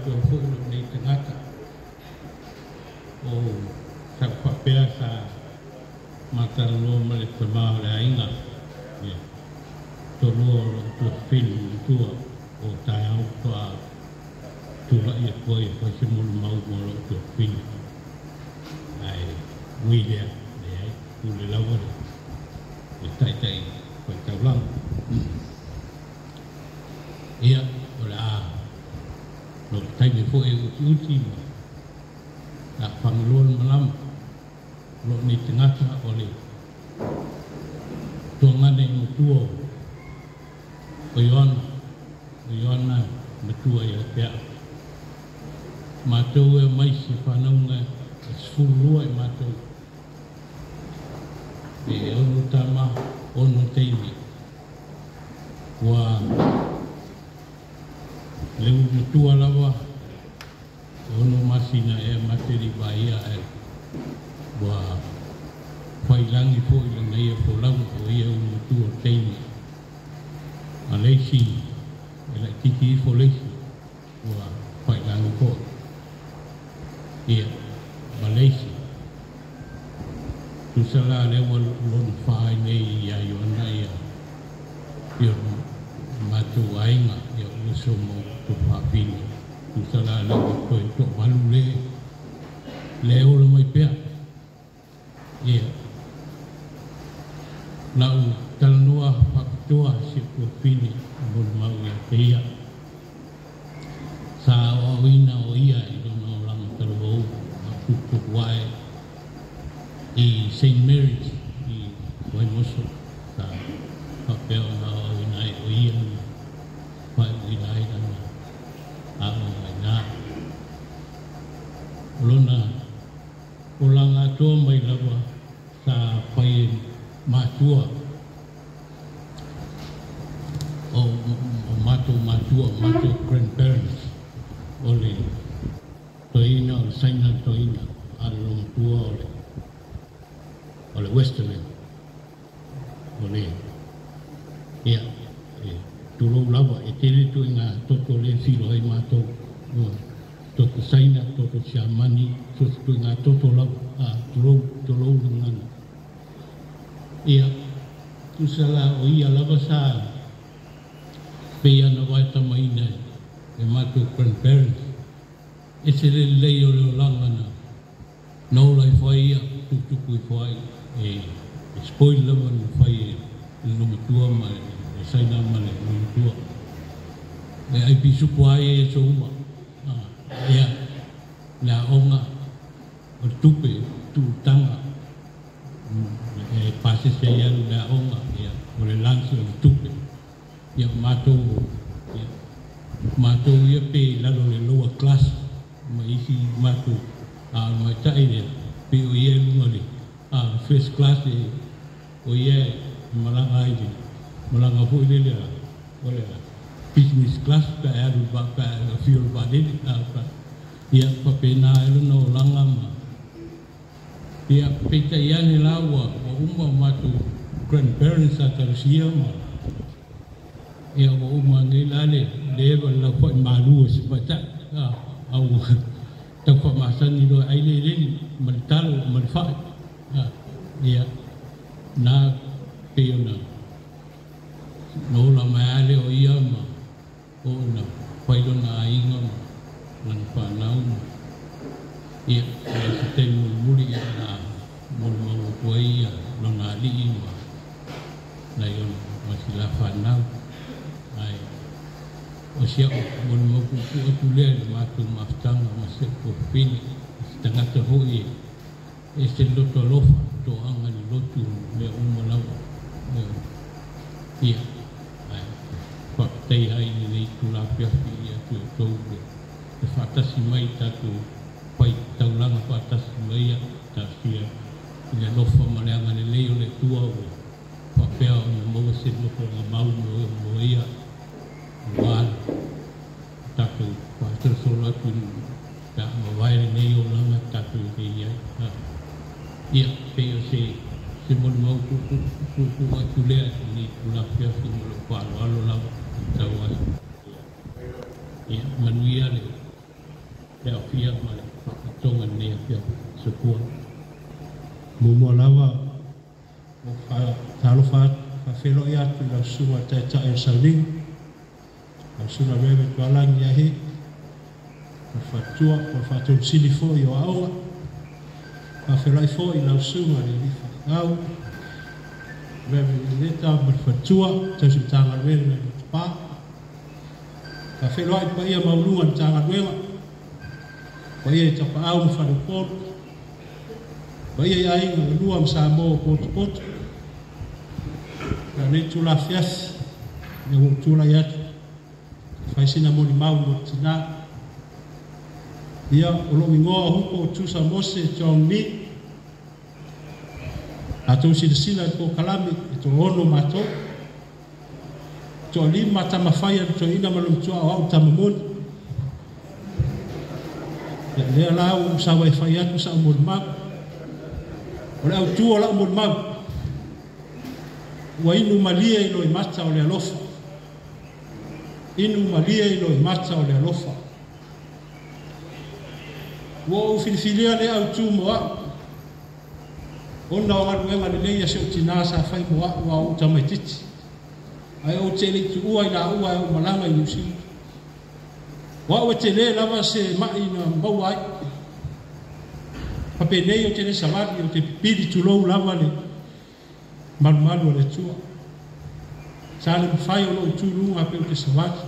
atu ai foi lou nei tagata o sa ou faapea sa matalanoa ma le tamā o le aiga, ia, toalua o lou tuafafine matua o taeao faatoa tulai atu ai e fai se molimau mo lou tuafafine. Ae ui lea, leai, pule lava le taitai faitaulaga. Ia, o le a no le taimi foi e utiuti ma a fagaloa le malama. O lou nei tagata o le tuagane matua o Ioana, o Ioana matua ia te au. Matou e mai se whanauga e 12 i matou. E 6 tama, 6 teine. Ua le matua lava, e 6 masina e materi vaia e ua whailangi foi lana ia folauga o ia u matua teine. A leisi, e lai titi ifo leisi, ua whailangi foi. Ia, ma leisi. Tusa la le ua lona whaai nei ia Ioana ia, ia matou aiga, ia uso mo tuafafine. Tusa la le ua toe toavalu le, le ola mai pea. Ia, lau talanoa faapitoa si ou tuafafine molimau ia te ia. Sa aoaoina o ia i lona olaga talavou ma tuputupu ae i St. Mary's i Vaimoso. Sa faapea ona aoaoina ai o ia na faaiuina ai lana aoga i ina. O lona olaga atoa mai lava sa fai e matua o matou matua, o matou grandparents, o le toeaina o le Saina toeaina, a le loomatua o le Westerland. O le, ia, e tulou lava, e tele tuaiga toto lea e filo ai matou, toto Saina, toto Siamani, so se tuaiga toto lava, a tulou, tulou le gagana. Ia, tusa la o ia lava sa pei ana vaetamaina e matou grandparents. E se le lelei o le olaga na na ola ifo ai ia, tuputupu ifo ai, e spoil lava na fai e le loomatua ma le Saina ma le loomatua. E ai pisupo ai e aso uma. Ia, le aoga, o le tupe, tuutaga, e pasese ai alu le aoga, ia, o le lunch o le tupe. Ia, matou, ia, matou ia pe lalo le lower class, ma isi matou, a o le maita'i lea, pe o ia e luga le first class e o ia e malaga ai le malaga foi lele o le business class pe a alu pe a afio le vaalele a ia faapena ai lona olaga ma ia peitai ane la ua uma o matou grandparents sa talosia ma ia ua uma nei la le eva le laufaimalu o se maita'i a ua tau faamasani loa e ai le eleni ma le talo ma le fai ia na pei ona na ola mai lava lea o ia ma oo ina fai lona aiga ma lana fanau ma ia o se taimi mulimuli ia na molimau atu ai ia lona alii ma nai ona ma sila fanau. Ae o si au molimau puupuu atu lea i le matou mafutaga ma si ou tuafafine, o se tagata foi e ese le loto alofa, toaga i le lotu mea uma lava. Ia, ae faafetaia ai lenei itula afiafi ia te outou le faatasi mai tatou fai taulaga faatasi mai ia talosia i le alofa ma le agalelei o le Atua ua faapea ona maua se nofoaga mau mo ia aua le tatou faasolosolo atu pe a mavae lenei olaga tatou te i ai. Ia, pei o se molimau puupuu atu lea i lenei itula afiafi ma lou faaaloalo lava e tatau ai. Ia, manuia le Le aofia ma le faatotoga i lenei afiafi. Soifua. Muamua lava ua faatalofa atu, faafeiloai atu i lau susuga i le Taitai o le Sauniga, lau susuga Reverend Tualagi Ahe, o le faletua po o le Faatonu Sili foi o Aoga. Faafeiloai foi i lau susuga i le Alii Faifeau, Reverend Leta ma le faletua, tausi Matagaluega i Lotopa. Faafeiloai i le paia maualuga o le Matagaluega, paia i Tapaau ma Faleupolu, paia i aiga e lua ma Samoa ua potopoto. Lenei itula afiafi, ua ou tulai atu e fai sina molimau mo le tinā. Ia, o lou igoa o Hupo Tusa Mose Chong Ni. A outou silasila i le polokalame, e toaono matou. Toalima tama fai a le toeaina ma le matua, o au le tama moni. Ia, lea la ua ou sau ai e fai atu sau molimau. O le autu o lau molimau, ua inu malie i loimata o le alofa. Inu malie i loimata o le alofa. Ua ou filifilia lea autu mo au, ona o galuega lelei a si ou tinā sa fai mo au a o ou tamaitiiti. Ae ou te le i tuua i laua e ou malaga i Niu Sila. O au e tele lava se mai na maua ai. Faapenei ou te le savali, ou te pipili tulou lava le malumalu o le Atua. Sa le mafai ona ou tu i luga pe ou te savali.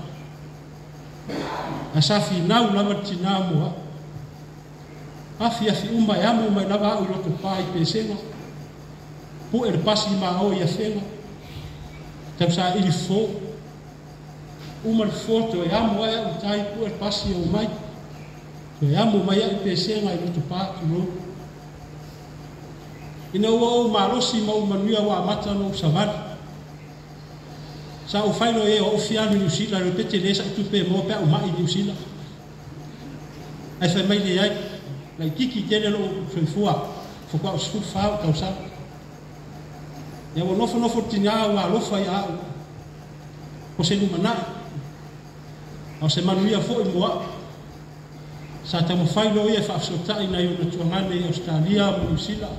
Ae sa finau lava le tinā mo au. Afiafi uma e amo mai lava au i Lotopa i Pesega, pue le pasi ma o i Afega, tausaili fofo, uma le fofo toe amo ai au i tai, pue le pasi o mai, toe amo mai au i Pesega i Lotopa, tulou. Ina ua ou malosi ma ou manuia ua amata ona ou savali. Sa ou failo e o au fia alu i Niu Sila, le pe tele sau tupe e maua pe a ou mai i Niu Sila. Ae fai mai leai, laitiiti tele lou soifua, faatoa ou 14 ou tausaga. Ia ua nofonofo le tinā ua alofa ia au, o se lumanai, a o se manuia foi mo au. Sa taumafai loa ia e faafesootai nai ona tuagane i Ausetalia ma Niu Sila,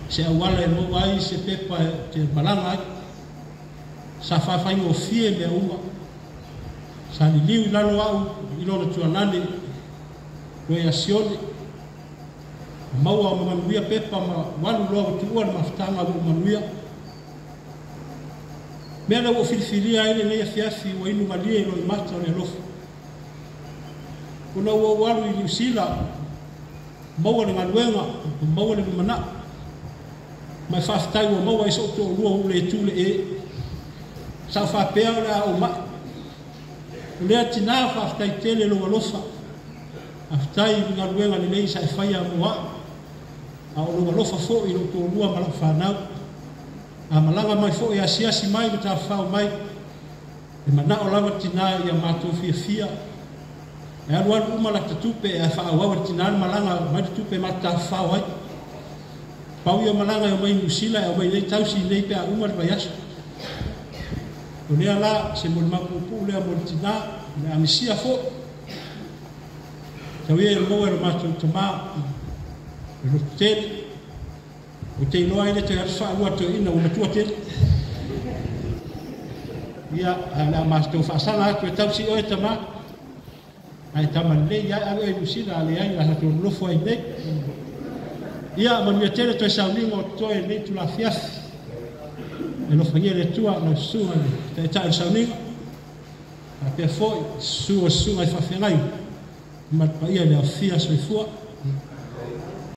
se auala e maua ai se pepa e te malaga ai. Sa faafaigofie mea uma. Sa liliu i lalo au i lona tuanane, loa ia Sione. Maua ma manuia pepa ma ua alu loa ua tuua le mafutaga ua ou manuia. Mea lea ua ou filifilia ai lenei afiafi ua inu malie i loimata o le alofa. Ona ua ou alu i Niu Sila, maua le galuega, maua le lumanai. Ma e faafetai ua maua ai so'u toalua ua ou le tu le e. Sa ou faapea o le a ou mai. O lea tinā, faafetai tele lou alofa. Faafetai i le galuega lelei sa e faia mo au. A o lou alofa foi i lou toalua ma lau fanau. A malaga mai foi e asiasi mai ma tafafao mai, e manao lava le tinā ia matou fiafia. E alualu uma lata tupe ae faaauau e le tinā le malaga mai le tupe matou tafafao ai. Pau ia malaga e omai i Niu Sila e aumai nei tausi i inei pe a uma le vaiaso. O lea la se molimau puupuu lea mo le tinā, o le a misia foi. Tau ia e maua e lo matou tamā le loto tele. Ou te iloa ai le toe alu faalua toeaina ua matua tele. Ia, ae o le a matou faasaga atu e tausi oe tamā. Ae tama lelei ae ave oe i Niu Sila, a leai o le a tatou nonofo ai nei. Ia, manuia tele toe sauniga o totoe i lenei itula afiafi. E alofagia e le Atua lau susuga i le Taitai o le sauniga, faapea foi susu o susuga i faafeagaiga ma le paia i le aofia. Soifua.